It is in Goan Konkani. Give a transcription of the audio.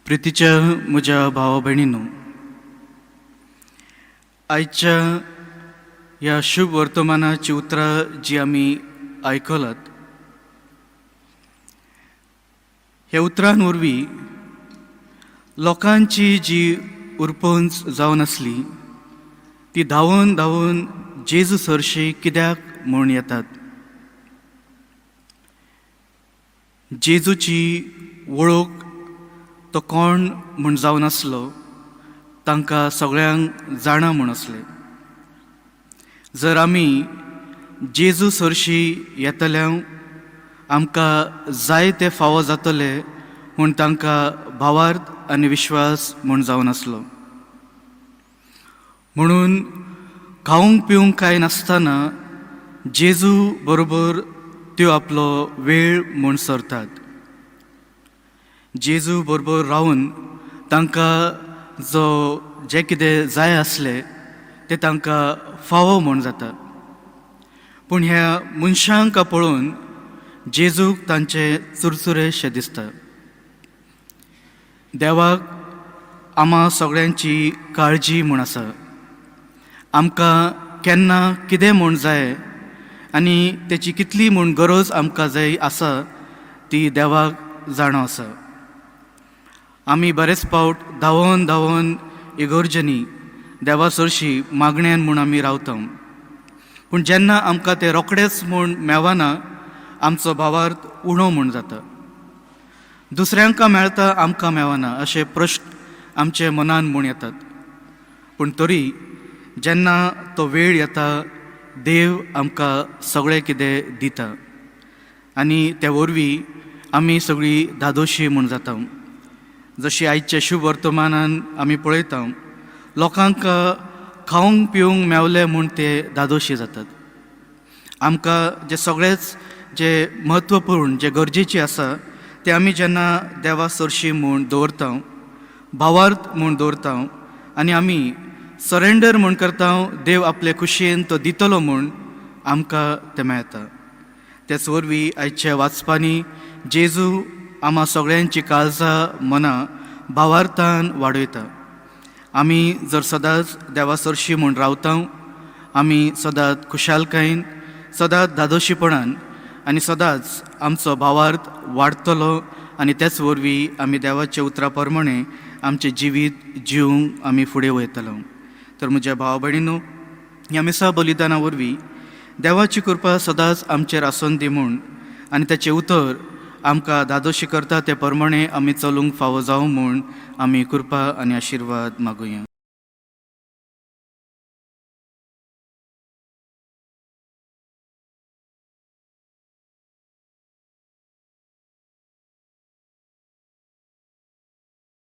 प्रितीच्या म्हज्या भावा भयणीनो, आयच्या ह्या शुभ वर्तमानाची उतरां जी आमी आयकलात, ह्या उतरां वरवीं लोकांची जी उरपंच जावन आसली ती धांवून धांवून जेजू सरशी कित्याक म्हूण येतात. जेजूची वळख तो कोण म्हूण जावन आसलो तांकां सगळ्यांक जाणा म्हूण आसले. जर आमी जेजू सरशी येतल्या आमकां जाय ते फावो जातले म्हूण तांकां भावार्थ आनी विश्वास म्हूण जावन आसलो. म्हणून खावंक पिवंक कांय नासतना जेजू बरोबर त्यो आपलो वेळ म्हूण सरतात. जेजू बरोबर रावन तांकां जो जें कितें जाय आसलें तें तांकां फावो म्हूण जाता. पूण ह्या मनशांक पळोवन जेजूक तांचे चुरचुरेशें दिसता. देवाक आमा सगळ्यांची काळजी म्हूण आसा. आमकां केन्ना कितें म्हूण जाय आनी तेची कितली म्हूण गरज आमकां जाय आसा ती देवाक जाणो आसा. आमी बरेच फावट धांवोन धांवोन इगर्जनी देवा सरशी मागण्यान म्हूण आमी रावता. पूण जेन्ना आमकां तें रोखडेंच म्हूण मेवना आमचो भावार्थ उणो म्हूण जाता. दुसऱ्यांका मेळटा आमकां मेवना अशे प्रश्न आमचे मनान म्हूण येतात. पूण तरी जेन्ना तो वेळ येता देव आमकां सगळें कितें दिता आनी त्या वरवीं आमी सगळीं धादोशी म्हूण जाता. जशी आयच्या शुभ वर्तमानान आमी पळयता लोकांक खावंक पिवंक मेवलें म्हूण ते धादोशी जातात. आमकां जे सगळेच जे म्हत्वपूर्ण जे गरजेचे आसा ते आमी जेन्ना देवा सरशी म्हूण दवरता, भावार्थ म्हूण दवरता आनी आमी सरेंडर म्हूण करता, देव आपले खुशयेन तो दितलो म्हूण आमकां तें मेळटा. तेच वरवीं आयच्या वाचपांनी जेजू आमा सगळ्यांची काळजां मनां भावार्थान वाडयता. आमी जर सदांच देवा सरशी म्हूण रावता आमी सदांच खुशालकायेन, सदांच धादोशीपणान आनी सदांच आमचो भावार्थ वाडटलो आनी तेच वरवीं आमी देवाच्या उतरा प्रमाणे आमचें जिवीत जिवंक आमी फुडें वयतलो. तर म्हज्या भाव भयणीनो, ह्या मिसा बलिदाना वरवीं देवाची कृपा सदांच आमचेर आसून दी म्हूण आनी तेचें उतर आमकां धादोशी करता ते प्रमाणे आमी चलूंक फावो जावं म्हूण आमी कृपा आनी आशिर्वाद मागुया.